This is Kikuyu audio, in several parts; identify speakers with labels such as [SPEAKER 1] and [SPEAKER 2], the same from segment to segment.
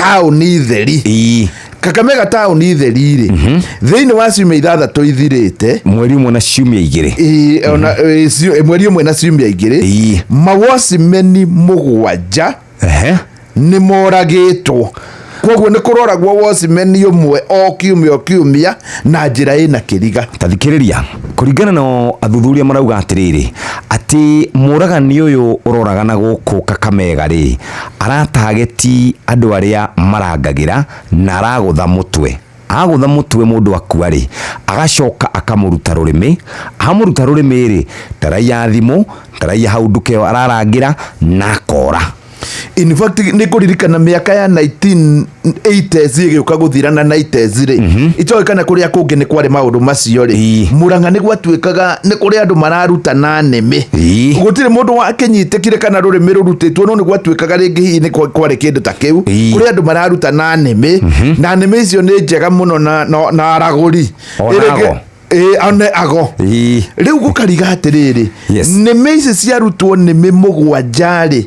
[SPEAKER 1] Taũni theri. Kakamega taũni theri rĩ, thĩinĩ wa ciumia 6 ithirĩte,
[SPEAKER 2] mweri 1 na ciumia 2.
[SPEAKER 1] Ĩ, ona, ĩ, mweri 1 na ciumia 2, mawocimeni 7 nĩ moragĩtwo. Koguo nĩ kũroragwo wocimeni 1 o kiumia o kiumia na njĩra ĩna kĩriga.
[SPEAKER 2] Tathikĩrĩria, kũringana na athuthuria marauga atĩrĩrĩ, atĩ mũragani ũyũ ũroragana gũkũ Kakamega rĩ, aratageti andũ arĩa marangagĩra na aragũtha mũtwe. Agũtha mũtwe mũndũ akua rĩ, agacoka akamũruta rũrĩmĩ. Amũruta rũrĩmĩ rĩ, ndaraiya thimũ, ndaraiya hau nduka ĩyo ararangĩra, na akora.
[SPEAKER 1] In fact, nĩ ngũririkana mĩaka ya 1980s ĩgĩũka gũthira na 90s rĩ, itoĩ kana kũrĩa kũngĩ nĩ kwarĩ maũndũ macio rĩ. Mũrang'a nĩ gwatuĩkaga nĩ kũrĩ andũ mararutana nĩmĩ. Gũtirĩ mũndũ wakĩnyitĩkire kana rũrĩmĩ rũrutĩtwo, no nĩ gwatuĩkaga rĩngĩ hihi nĩ kwarĩ kĩndũ ta kĩu. Kũrĩ andũ mararutana nĩmĩ, na nĩmĩ icio nĩ njega mũno na aragũri.
[SPEAKER 2] Ona ago.
[SPEAKER 1] Ĩĩ, one ago. Rĩu gũkariga atĩrĩrĩ, nĩmĩ ici ciarutwo nĩmĩ 7 rĩ,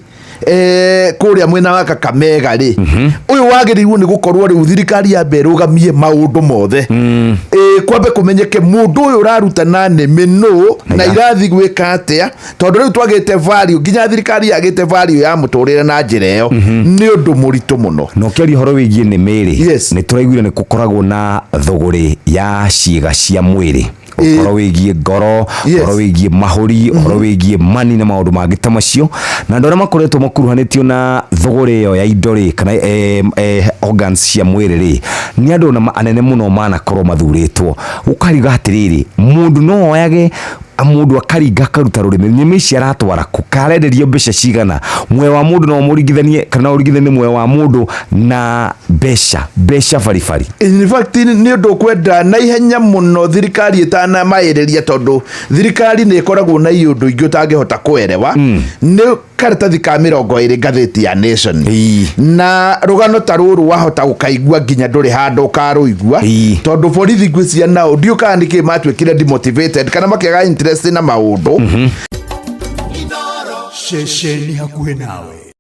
[SPEAKER 1] kũrĩa mwena wa Kakamega rĩ, ũyũ wagĩrĩirwo nĩ gũkorwo rĩu thirikari yambe ĩrũgamie maũndũ mothe. Kwambe kũmenyeke mũndũ ũyũ ũrarutana nĩmĩ nũ na irathi gwĩka atĩa, tondũ rĩu twagĩte value, nginya thirikari yagĩte value ya mũtũrĩre na njĩra ĩyo. Nĩ ũndũ mũritũ mũno.
[SPEAKER 2] Na ũkĩaria ũhoro wĩgiĩ nĩmĩ rĩ, nĩ tũraiguire nĩ gũkoragwo na thũgũrĩ ya ciĩga cia mwĩrĩ, ũhoro wĩgiĩ ngoro, ũhoro wĩgiĩ mahũri, ũhoro wĩgiĩ mani na maũndũ mangĩ ta macio. Na andũ arĩa makoretwo makuruhanĩtio na thũgũrĩ ĩyo ya indo rĩ, kana organs cia mwĩrĩ rĩ, nĩ andũ ona anene mũno manakorwo mathurĩtwo. Ũkariga atĩrĩrĩ, mũndũ no oyage mũndũ akaringa akaruta rũrĩmĩ, nĩmĩ ici aratwara kũ, karenderio mbeca cigana? Muoyo wa mũndũ no ũmũringithanie, kana no ũringithanie muoyo wa mũndũ na mbeca, mbeca baribari.
[SPEAKER 1] In fact, nĩ ũndũ ũkwenda na ihenya mũno thirikari ĩtanamaĩrĩria, tondũ thirikari nĩ ĩkoragwo na iũndũ ingĩ ũtangĩhota kũerewa. Nĩ karatathi ka 20 ngathĩti ya Nation. Na rũgano ta rũrũ wahota gũkaigua nginya ndũrĩ handũ ũkarũigua, tondũ borithi ngwĩciria nao ndiũ kana nĩkĩ matuĩkire demotivated kana makĩaga interest na maũndũ.
[SPEAKER 3] Ceceni hakuhĩ nawe.